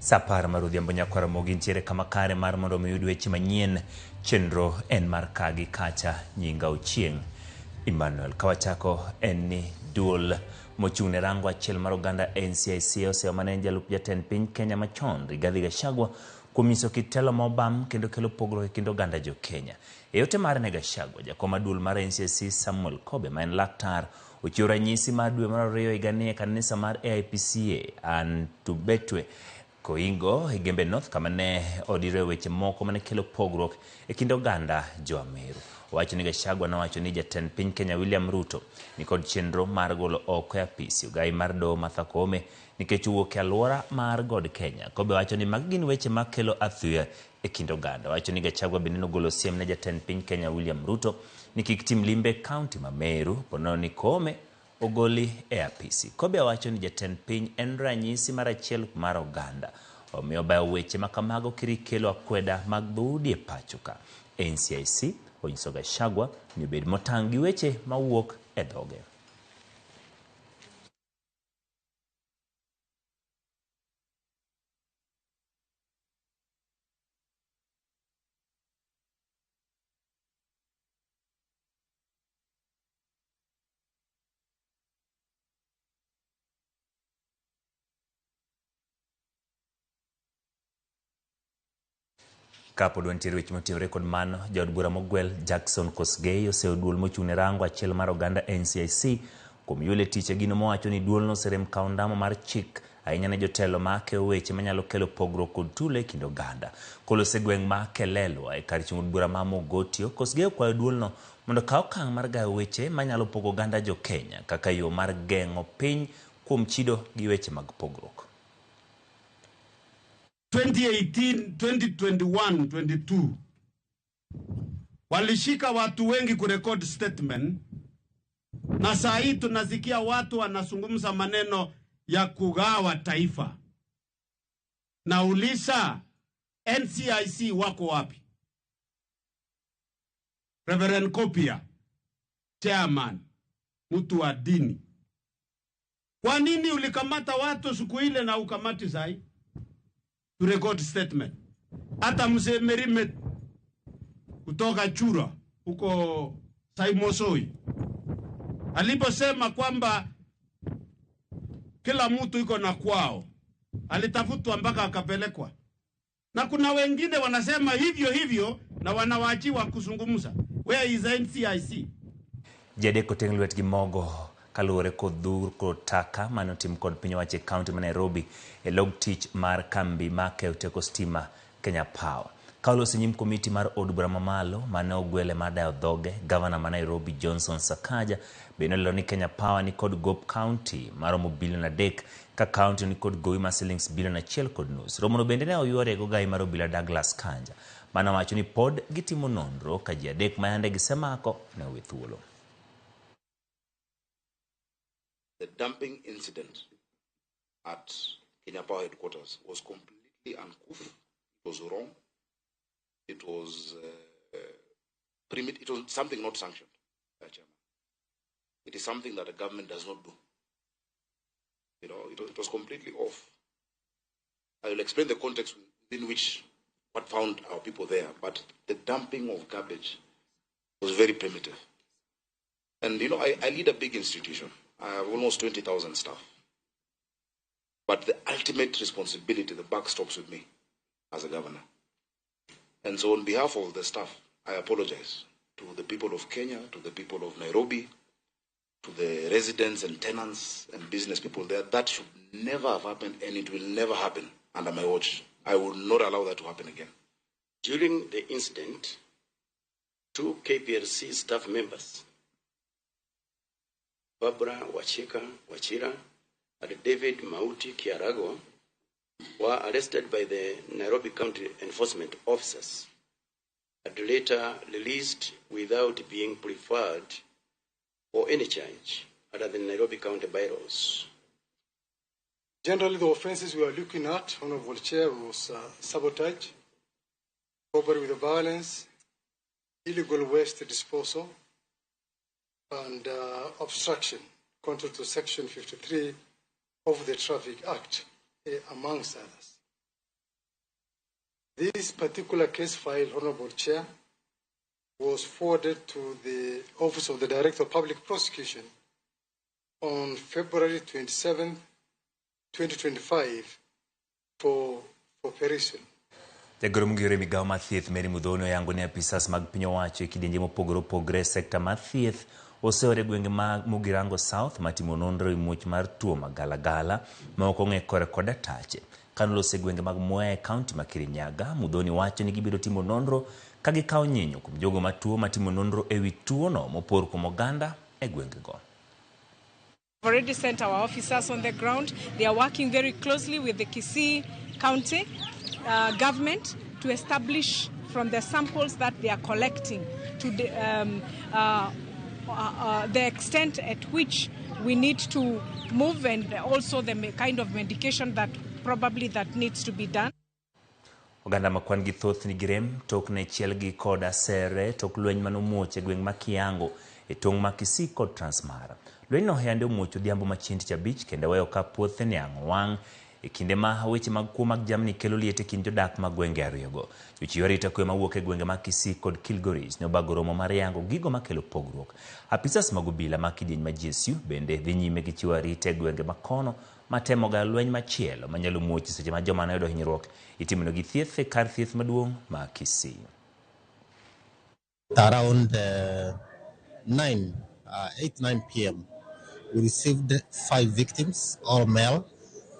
Sa 10 mar odhiambo nyakwar Ramogi nitiere kama kare mar mondo mi uyud weche manyien. Chenro en mar ka gi kacha nyinga Ochieng' Emmanuel. Kawachako en ni duol mochung' ne rango achiel mar oganda NCIC oseyo mane en jalup jatend piny Kenya machon Rigathi Gachagua kuom nyiso kit telo ma obam kendo kelo pogruok e kind oganda jo Kenya. E ote mare ne Gachagua, jakom mar duol mar NCIC Samuel Kobe ma en laktar ochiwo ranyisi mar dwe mar ariyo higani e kanisa mar AIPCA Antubetwe Koingo e Gembe North kama ne odire weche moko mane kelo pogruok e kind oganda jo Ameru. Owacho ni Gachagua nowacho ni jatend piny Kenya William Ruto nikod chenro mar golo oko e apisi ogai mar doho Martha Koome nikech owuok e alwora mar God Kenya. Kobe wacho ni magi gin weche makelo athuya e kind oganda. Owacho ni Gachagua bende nogolo siem ne jatend piny Kenya William Ruto ni kik tim limbe e kaunti ma Meru ponono ni Koome ogoli e apisi. Kobe wacho ni jatend piny en ranyisi mar achiel mar oganda. Omiyo bayo weche ma kamago kiri kelo akweda mag dhoudi e pacho ka. NCIC onyiso Gachagua ni obed motang' gi weche mawuok e dhoge. Kapod wantiere weche motenore kod mano, jaod bura mogwel Jackson Kosgei oseyo duol mochung' ne rango achiel mar oganda NCIC kuom yule tich e gino mowacho ni duolno oserem kawo ndamo mar chik ahinya ne jotelo ma keyo weche manyalo kelo pogruok kod tulo e kind oganda. Kolose gweng' ma Kelelwa e kar chung' od bura ma Mogotio, Kosgei okwayo duolno mondo okaw okang' mar gayo weche manyalo pogo oganda jo Kenya kaka yo mar geng'o piny kuom chido gi weche mag pogruok. 2018, 2021, 22 walishika watu wengi kurekod statement, na saa hii tunasikia watu wanazungumza maneno ya kugawa taifa. Nauliza, NCIC wako wapi? Reverend Kopia, chairman, mtu wa dini, kwa nini ulikamata watu siku ile na ukamati sai to record statement? Hata mzee Merimet kutoka Chura huko Saimosoi aliposema kwamba kila mtu iko na kwao, alitafutwa mpaka akapelekwa. Na kuna wengine wanasema hivyo hivyo na wanawaachiwa kuzungumza. Where is NCIC? Ji adek oteng' lwetgi mogo kaluwore kod dhuro taka mane otim kod piny owacho e kaunti ma Nairobi e log tich mar kambi ma keyo teko stima Kenya Power. Ka oloso e nyim komiti mar od bura mamalo mane ogwele mar dayo dhoge, gavana ma Nairobi Johnson Sakaja bende olero ni Kenya Power ni kod gop kaunti maromo bilion 3 ka kaunti ni kod gowi mar silings bilion 1.5. Romono bende ne oyuore gogai mar obila Douglas Kanja mane owacho ni pod gitimo nonro ka ji adek ma yande gisemako ne owe thuolo. The dumping incident at Kenya Power headquarters was completely uncouth. It was wrong. It was primitive. It was something not sanctioned, Chairman. It is something that the government does not do. It was completely off. I will explain the context within which what found our people there, but the dumping of garbage was very primitive. And I lead a big institution. I have almost 20,000 staff. But the ultimate responsibility, the buck stops with me as a governor. And so on behalf of the staff, I apologize to the people of Kenya, to the people of Nairobi, to the residents and tenants and business people there. That should never have happened, and it will never happen under my watch. I will not allow that to happen again. During the incident, 2 KPLC staff members, Barbara Wachika Wachira and David Mauti Kiarago, were arrested by the Nairobi County Enforcement Officers and later released without being preferred for any charge under the Nairobi County bylaws. Generally, the offenses we are looking at, Honorable Chair, was sabotage, robbery with violence, illegal waste disposal, and obstruction, contrary to Section 53 of the Traffic Act, amongst others. This particular case file, Honorable Chair, was forwarded to the Office of the Director of Public Prosecution on February 27, 2025 for perusal. Jagoro mongirore migao mar thieth Mary Muthoni oyango ni apisas mag piny owacho e kidienje mopogore opogore e sekta mar thieth oseore e gwenge mag Mugirango South matimo nonro e muoch mar tuo magalagala ma ok ong'e kore koda tache. Kanoloso e gwenge mag Mwea e kaunti ma Kirinyaga, Muthoni wacho ni gibiro timo nonro ka gikawo nyinyo kuom jogo matuo matimo nonro ewi tuono mopor kuom oganda e gwengego. We've already sent our officers on the ground. They are working very closely with the Kisii County government to establish from the samples that they are collecting to the extent at which we need to move and also the kind of medication that probably that needs to be done. Oganda ma kwan gi thoth nigi rem tok ne chielgi kod asere tok lweny manomuoch e gweng' ma Kiango e tong' ma Kisii kod Transmara. Lweny no yande omuoch odhiambo ma chieng' tich abich kendo weyo ka puothe niang' owang' e kinde ma weche mag kuo mag jamni kelo liet e kind jodak mag gwenge ariyogo. Jochiw arita kwe mawuok e gwenge mag Kisii kod Kilgoris ne obago romo mar yango gigo makelo pogruok. Apisas mag obila ma kidieny ma GSU bende dhi nyime gi chiwo arita e gwenge ma kono matemo ga lweny machielo manyalo muoch seche ma joma noyudo hinyruok itimonegi thieth e kar thieth maduong' ma Kisii. Around 8, 9 p.m., we received 5 victims, all male,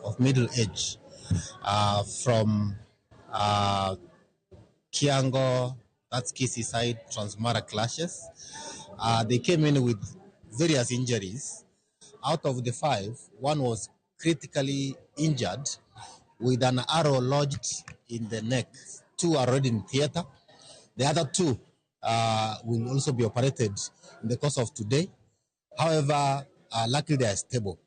of middle age, from Kiango, that's Kisii side, Transmara clashes. They came in with various injuries. Out of the 5, one was critically injured with an arrow lodged in the neck. 2 are already in theater. The other 2 will also be operated in the course of today. However, luckily they are stable.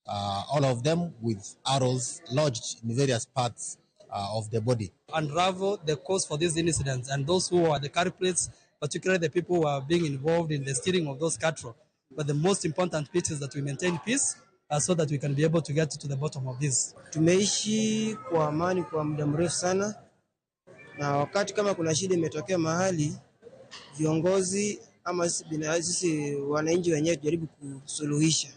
All of them with arrows lodged in various parts of the body. Unravel the cause for these incidents and those who are the culprits, particularly the people who are being involved in the stealing of those cattle. But the most important bit is that we maintain peace so that we can be able to get to the bottom of this. Tumeishi kwa amani kwa muda mrefu sana, na wakati kama kuna shida imetokea mahali, viongozi ama sisi wananchi wenyewe tujaribu kusuluhisha.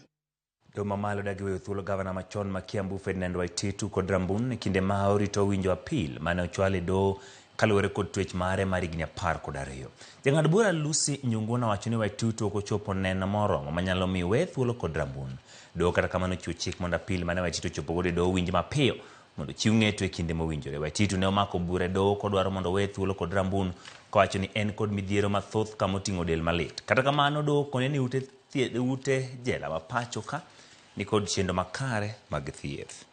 Doho mamalo dagi weyo thuolo gavana machon ma Kiambu Ferdinand Waititu kod Rambun e kinde ma orito winjo apil mane ochwal e doho kaluwore kod twech mare mar higni 12. Jang'ad bura Lucy Nyung'una wacho ni Waititu ok ochopo neno moromo manyalo miyo we thuolo kod Rambun. Doho kata kamano ochiwo chik mondo apil mane Waititu ochopo godo e doho owinj mapiyo mondo ochiw ng'eto e kinde mowinjore. Waititu ne omako bura e doho kodwaro mondo owe thuolo kod Rambun kowacho ni en kod midhiero mathoth kamoting'o del malit. Kata kamano doho okone ni ute jela ma pacho ka nikod chenro makare mag thieth.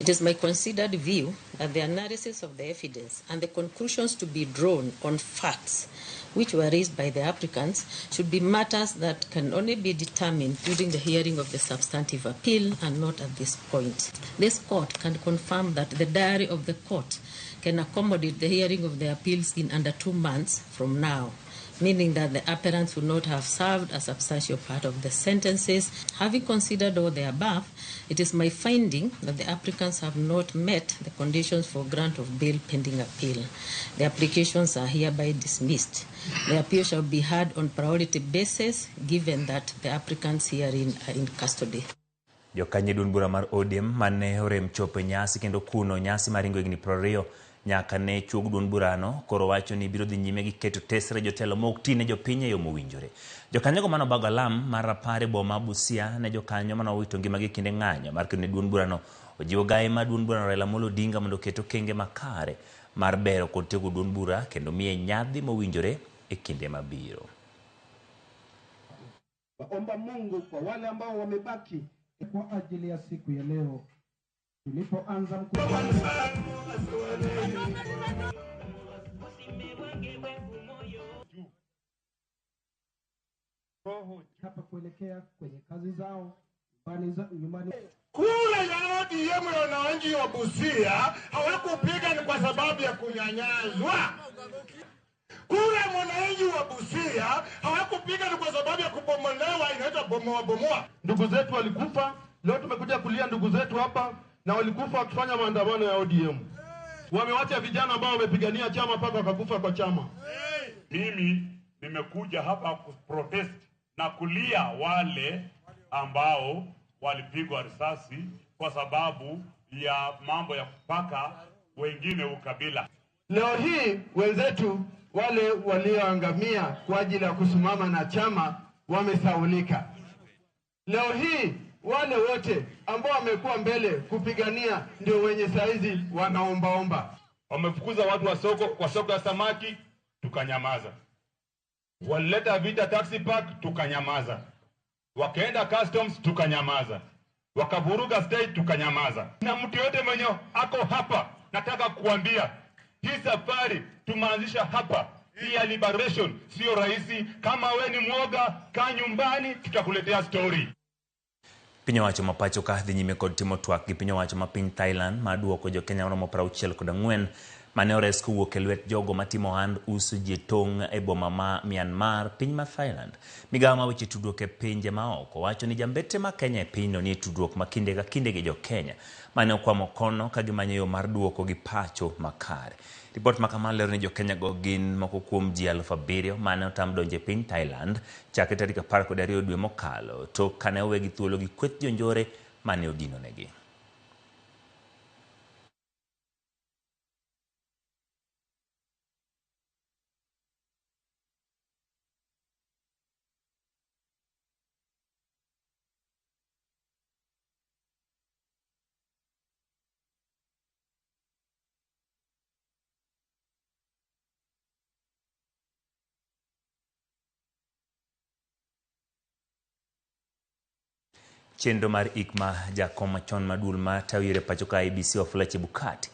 It is my considered view that the analysis of the evidence and the conclusions to be drawn on facts which were raised by the applicants should be matters that can only be determined during the hearing of the substantive appeal and not at this point. This court can confirm that the diary of the court can accommodate the hearing of the appeals in under 2 months from now, meaning that the appellants will not have served a substantial part of the sentences. Having considered all the above, it is my finding that the applicants have not met the conditions for grant of bail pending appeal. The applications are hereby dismissed. The appeal shall be heard on priority basis, given that the applicants herein are in custody. Jokanyo duond bura mar ODM mane orem chopo e nyasi kendo kuno nyasi mar ringo higni 20 nyaka ne chuog duond burano koro wacho ni biro dhi nyime gi keto tesre jotelo ma ok ti ne jopiny e yo mowinjore. Jokanyogo mane obago alam mar rapar e boma ma Busia ne jokanyo mane owito ngimagi e kinde ng'anyo mar kedo ne duond burano ojiwo gai mar duond burano Raila Amolo Odinga mondo oket okenge makare mar bero kod tego duond bura kendo miye nyadhi mowinjore e kinde mabiro. Omba Mungu kwa wale ambao wamebaki kwa ajili ya siku ya leo tulipoanza mkutano. Hapa kuelekea kwenye kazi zao nyumbani. Kura ya ODM ya wananchi wa Busia hawakupiga ni kwa sababu ya kunyanyazwa. Kura mwananchi wa Busia hawakupiga Hawakupiga ni kwa sababu ya kubomolewa, inaitwa bomoa bomoa. Ndugu zetu walikufa, leo tumekuja kulia ndugu zetu hapa, na walikufa wakifanya maandamano ya ODM. Wamewacha vijana ambao wamepigania chama mpaka wakakufa kwa chama. Mimi nimekuja hapa kuprotest na kulia wale ambao walipigwa risasi kwa sababu ya mambo ya kupaka wengine ukabila. Leo hii wenzetu wale walioangamia kwa ajili ya kusimama na chama wamesaulika. Leo hii wale wote ambao wamekuwa mbele kupigania ndio wenye saizi wanaombaomba. Wamefukuza watu wa soko, kwa soko ya samaki tukanyamaza. Walileta vita taxi park tukanyamaza. Wakaenda customs tukanyamaza. Wakavuruga stage tukanyamaza. Na mtu yote mwenye ako hapa, nataka kuambia hii safari tumeanzisha hapa, hii ya liberation sio rahisi. Kama we ni mwoga, kaa nyumbani, tutakuletea story. Piny owacho ma pacho ka dhi nyime kod timo twak gi piny owacho ma piny Thailand ma duoko jo Kenya maromo 64 mane ores kowuok e lwet jogo matimo ohand uso ji tong' e boma ma Myanmar, piny ma Thailand. Migawo ma weche tudruok e pinje maoko wacho ni jambete ma Kenya e pinyno nie tudruok ma kinde ka kinde gi jo Kenya mane okwamo kono ka gimanyo yo mar duoko gi pacho makare. Ripot ma kama lero ni jo Kenya go gin moko kuom ji 7,000 mane otam donjo e piny Thailand chakre tarik 12 dwe mokalo tok kane owegi thuolo gi kweth jonjore mane odinonegi. Chenro mar ik ma jakom machon ma duol ma tayo yiero e pacho ka IEBC Wafula Chebukati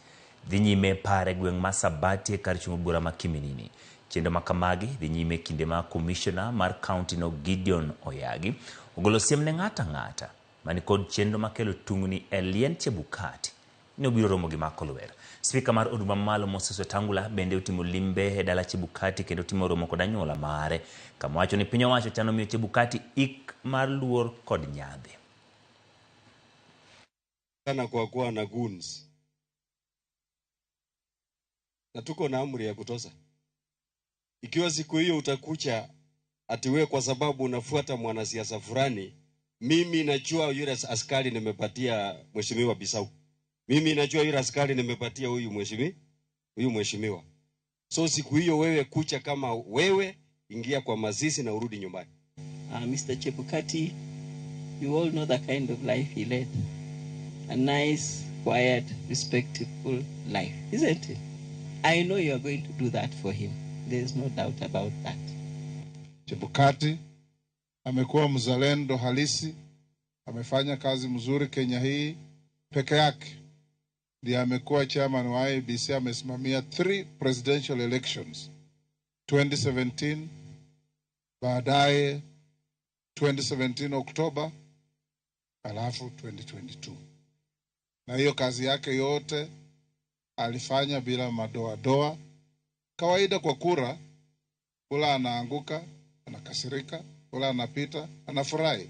dhi nyime pare gweng' ma Sabati e kar chung' bura ma Kiminini. Chenro ma kamagi dhi nyime kinde ma komishona mar kaunti no Gideon Oyagi ogolo siem ne ng'ato ang'ata mani kod chenro makelo tungni e liend Chebukati ne obiro romo gi mako lwer. Spika mar od bura mamalo Moses Wetangula bende otimo limbe e dala Chebukati kendo timo romo kod anyuola mare kama wacho ni piny owacho chano miyo Chebukati ik mar luor kod nyadhi. Sana kwa kuwa na goons. Na tuko na amri ya kutosa. Ikiwa siku hiyo utakucha ati wewe kwa sababu unafuata mwanasiasa fulani, mimi najua yule askari nimepatia mheshimiwa Bisau. Mimi najua yule askari nimepatia huyu mheshimiwa. So siku hiyo wewe kucha kama wewe, ingia kwa mazishi na urudi nyumbani. Mr. Chebukati, you all know the kind of life he led. A nice, quiet, respectful life, isn't it? I know you are going to do that for him. There is no doubt about that. Chebukati amekuwa mzalendo halisi, amefanya kazi mzuri Kenya hii peke yake. Ndiye amekuwa chairman wa IEBC, amesimamia 3 presidential elections. 2017, baadaye 2017 Oktoba, alafu 2022. Na hiyo kazi yake yote alifanya bila madoadoa. Kawaida kwa kura, kula anaanguka, anakasirika, kula anapita, anafurahi.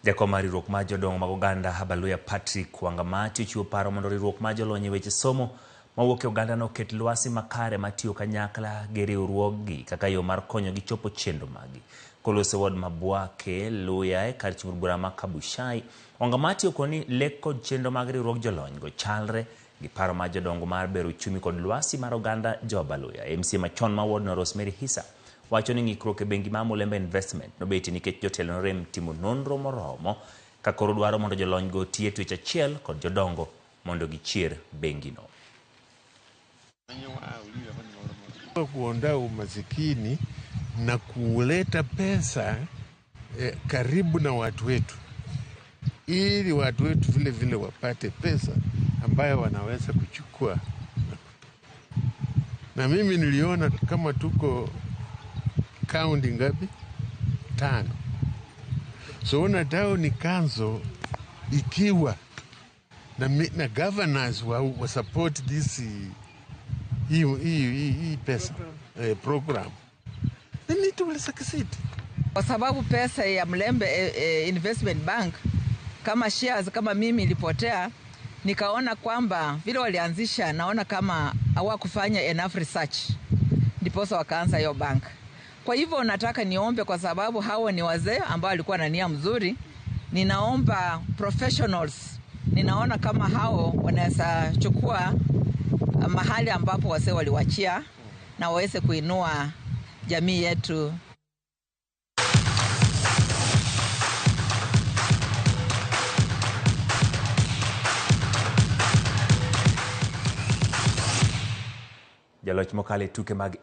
Jakom mar riwruok mar jodongo mag oganda Abaluya Patrick Wangamati ochiwo paro mondo riwruok mar jolony e weche somo mawuok e oganda no oket lwasi makare matiyo kanyakla gi riwruoggi kaka yo mar konyogi chopo chenro maggi. Koloso e ward ma Bwake, Luya e kar chung' bura ma Kabuchai, Wangamati okoni lek kod chenro mag riwruog jolony go chalre gi paro mar jodongo mar bero uchumi kod lwasi mar oganda jo Abaluya. MCA machon ma ward no Rosemary Hisa wacho ni ng'ikruok e bengi mar Mulembe Investment nobetie nikech jotelo norem timo nonro moromo ka koro dwaro mondo jolony go oti e twech achiel kod jodongo mondo gichier bengino. Kuondoa umasikini na kuleta pesa karibu na watu wetu, ili watu wetu vile vile wapate pesa ambayo wanaweza kuchukua. Na mimi niliona kama tuko kaunti ngapi? 5. So ona town council ikiwa na governors wa support this hii pesa program, then It will succeed. Kwa sababu pesa ya Mlembe Investment Bank kama shares kama mimi ilipotea, nikaona kwamba vile walianzisha, naona kama hawakufanya enough research, ndiposa wakaanza hiyo bank. Kwa hivyo nataka niombe, kwa sababu hawa ni wazee ambao walikuwa na nia mzuri, ninaomba professionals, ninaona kama hao wanaweza chukua mahali ambapo wazee waliwachia na waweze kuinua jamii yetu. Jaloch mokalo e tuke mag